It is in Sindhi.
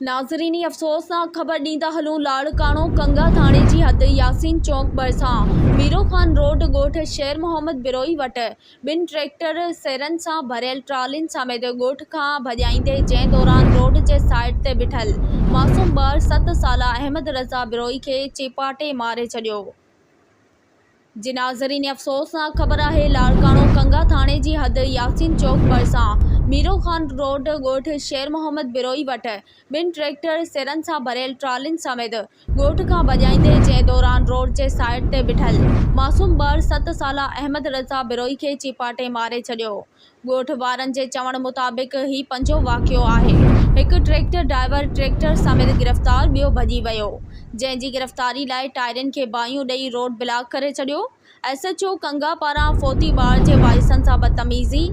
ناظرين افسوسناڪ خبر ڏيندا هلون لاڙڪاڻو ڪنگا ٿاڻي جي حد ياسين چونڪ ڀرسان ميرو خان روڊ ڳوٺ شير محمد بروهي وٽ ٻن ٽريڪٽر سيرن سان ڀريل ٽرالين سميت ڳوٺ کان ڀڄائيندي جنهن دوران روڊ جي سائيڊ تي بيٺل معصوم ٻار ست سالا احمد رضا بروهي کي چيپاٽي ماري ڇڏيو. جي ناظرين افسوسناڪ خبر آهي لاڙڪاڻو ڪنگا ٿاڻي جي حد ياسين چوڪ ڀرسان ميرو خان روڊ ڳوٺ شير محمد بروهي وٽ ٻن ٽريڪٽر سرن سان ڀريل ٽرالين سميت ڳوٺ کان ڀڄائيندي جنهن دوران روڊ جي سائيڊ تي بيٺل معصوم ٻار ست سالا احمد رضا بروهي کي چيپاٽي ماري ڇڏيو ڳوٺ وارن جي چوڻ مطابق هي پنجون واقعو آهي، هڪ ٽريڪٽر ڊرائيور ٽريڪٽر سميت گرفتار ٻيو ڀڄي ويو، جنهن جي گرفتاري لاء ٽائرن کي باهيون ڏئي روڊ بلاڪ ڪري ڇڏيو، ايس ايڇ او ڪنگا پاران فوتي ٻار جي وارثن سان بدتميزي.